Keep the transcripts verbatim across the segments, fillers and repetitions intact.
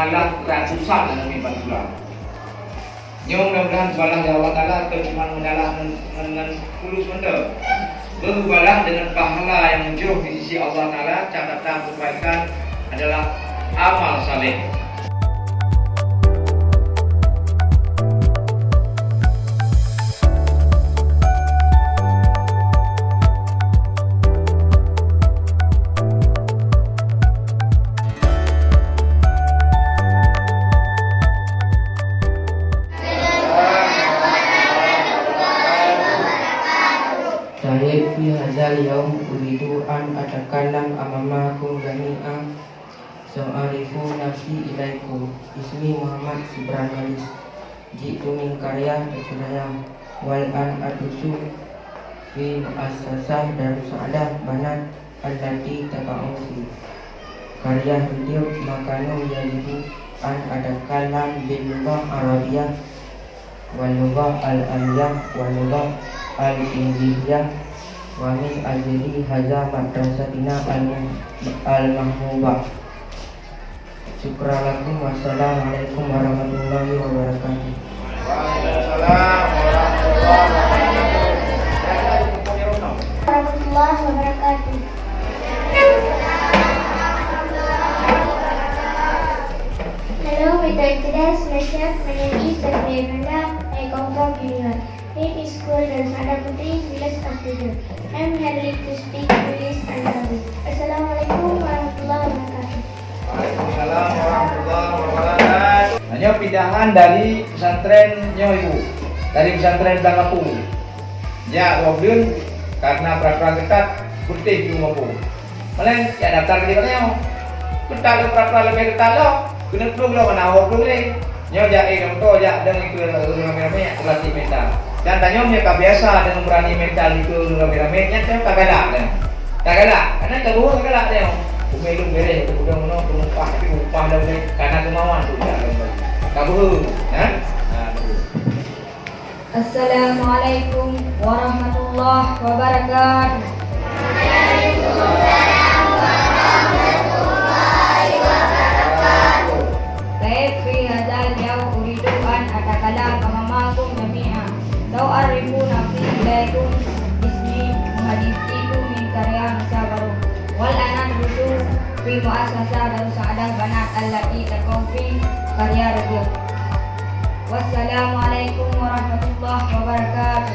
Alat ratusan dan lebih bantuan. Nyoe mudah-mudahan balaih dari Allah Taala teuh cuma meudalah ngon, ngon, ngon sepuluh seunteuk. Beubalah dengan pahala yang jroh di sisi Allah Taala, catatan kebaikan adalah amal saleh. Taib fi hadzal yaum uridu an atakallam amamakum jami'a. Sa'arifu nafsi ilaikum. Ismi Muhammad Sibran Walis. Ji'tu min karya Tasikmalaya. Wal an adrusu fi muassasah Darussaaddah Banat allati taqa'u fi karya Ridil. Makanu yajibu an atakallam bil lughah Arabiyyah wal lughah al-Amiyah wal lughah al-Ingliziyah, wa min ajli hadza madrasatina al-, al-mahbubah. Syukran lakum. Wassalamualaikum warahmatullahi wabarakatuh. Waalaikumsalam warahmatullahi wabarakatuh. Warahmatullahi wabarakatuh. Hello, my name is Safia Ibrahim. I come from Union. Name is school Darussaaddah Putri, village Kafidul. I'm here to speak English and Arabic. Assalamualaikum warahmatullahi wabarakatuh. Waalaikumsalam warahmatullahi wabarakatuh. Nah, nyoe pindahan dari pesantren nyoe, Ibu. Dari pesantren Blang Gapu. Jak dua buleuen, karena peraturan ketat, putih di Blang Gapu. Maleng, jak daftar di mana nyoe? Ketat lom, peraturan leubeh ketat lom. Keuneuk plueng lom, hana ho plueng lé. Nyoe jak, eh, contoh jak dong ikeue ureueng ramé-ramé, jak teulatih mental. Dan tanyoe meunyoe ka biasa deungon beurani mental ikeue ureueng ramé-ramé, nyan tanyoe ka galak dong. Ka galak, karena ka beuhe ka galak dong. Umé lôn bereh, udong nyoe peumupah, tapi upah lom lé, karena keumawan tu jak lom. Ka beuhe, ha? Ha, betul. Assalamualaikum warahmatullahi wabarakatuh. Taib fi hadzal yaum uridu an atakallam amamakum jami'a. Sa'arifu nafsi ilaikum. Ismi Muhadin, ji'tu min karya Nusa Baru. Wal an adrusu fi muassasah Darussaaddah Banat allati taqa'u fi karya Ridil. Wassalamualaikum warahmatullahi wabarakatuh.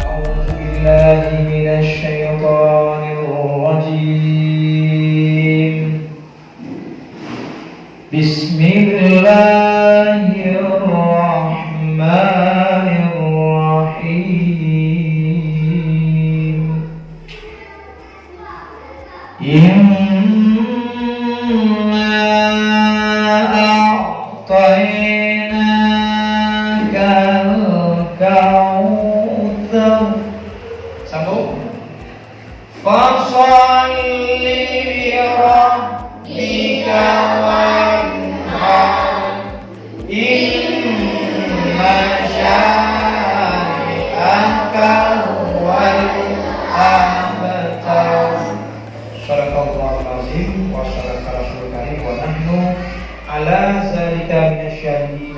أعوذ بالله من الشيطان الرجيم. بسم الله الرحمن الرحيم. إنا أعطيناك الكوثر. Sambung. فصل لربك وانحر. إن شانئك هو الأبتر. صدق الله العظيم وصدق رسول الكريم ونحن على ذلك من الشاهدين.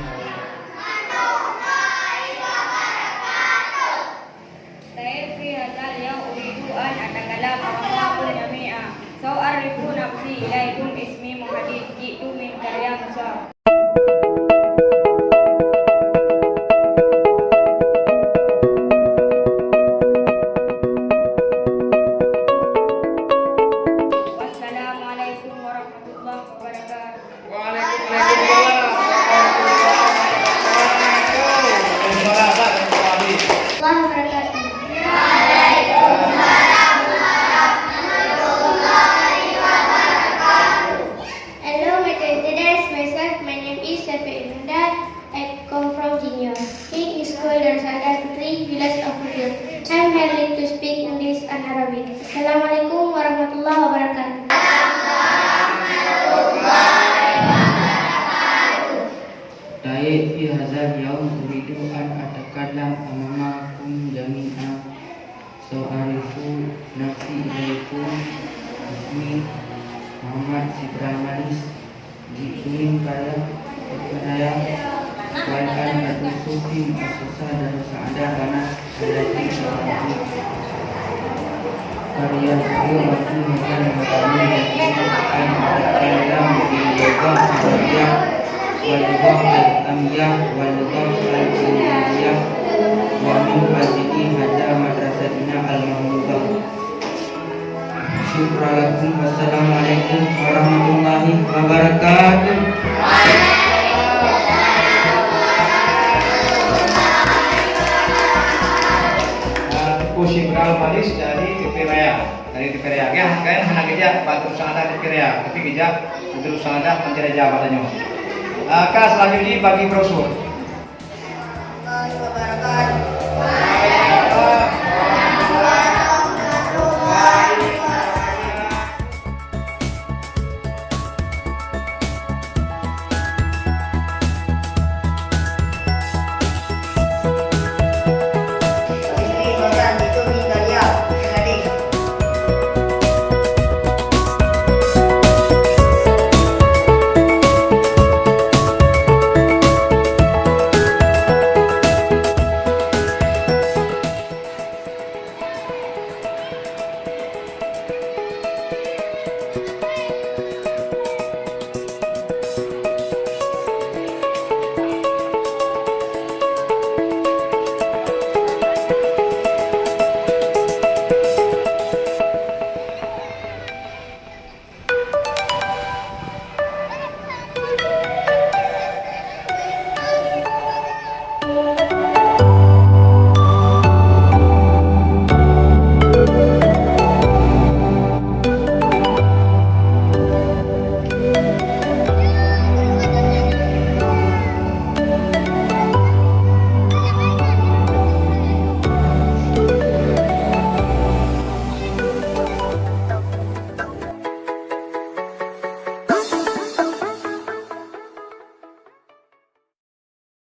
Taib fi hadzal yaum uridu an atakallam amamakum jami'a. Sa'arifu nafsi ilaikum, ismi Muhadin, ji'tu min karya Nusa. Wassalamualaikum warahmatullahi wabarakatuh. Waalaikumsalam warahmatullahi wabarakatuh. Waalaikumsalam warahmatullahi wabarakatuh. Hello, Amin. Assalamualaikum warahmatullahi wabarakatuh. Tayyib fi hadzal yaum uridu an atakallam amamakum jami'an. Sa'arifu nafsi ilaikum. Ismi Muhammad Sibra Manis. Ji'tu min qarya, qarya, wa an adrusu fi muassasah Darus Sa'adah Banat allati syaraftu qarya Sa'adah wa fi hadzal maqami an atakallam bil lughah al-arabiyyah wal lughah al-amiyah wal lughah al-injiliyah wa min fadli hadza madrasatina al-mahmudah. Syukran lakum. Wassalamualaikum warahmatullahi wabarakatuh. Ah, Teungku Syibra Manis dari Teupin Raya. Dari Teupin Raya. Kan, kan hana geujak bak Darus Sa'adah Teupin Raya, tapi geujak Darus Sa'adah Panjai Raja bak tanyoe. Ah, ka selanjutnya bagi brosur.